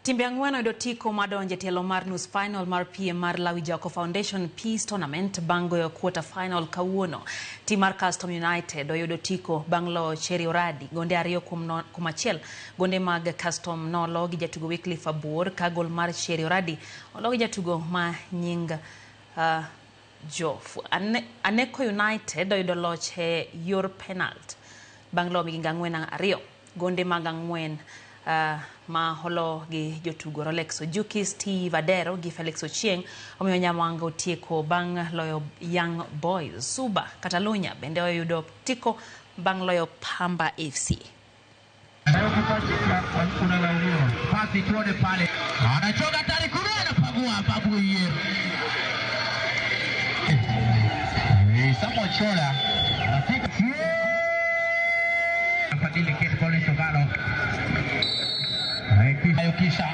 Timbe ang'wen oyudo otiko madonjo e tielo mar nus final mar piem mar Lawi Jako Foundation Peace Tournament bang' goyo quarter final kawuono. Tim mar Custom United oyudo otiko bang' loyo Cherry Oradi gonde 2 kuom 1. Gonde mag Custom nolo gi jatugo Wycliffe Abuor ka gol mar Cherry Oradi olo gi jatugo ma nying Joff. Aneko United oyudo loch e yor penalt bang' loyo Migingo 4-2. Gonde mag 4 ma olo gi jotugo Rolex Ojuki, Steve Adero gi Felix Ochieng omiyo Nyamwanga otieko bang' loyo Young Boys. Suba Catalunya bende oyudo otiko bang' loyo Pamba FC. Pasi tuone pale, anachoka tari kule, anapagua babu yier. Samuel Chola anafika Fadhili Kate Collins Ogalo. Kisha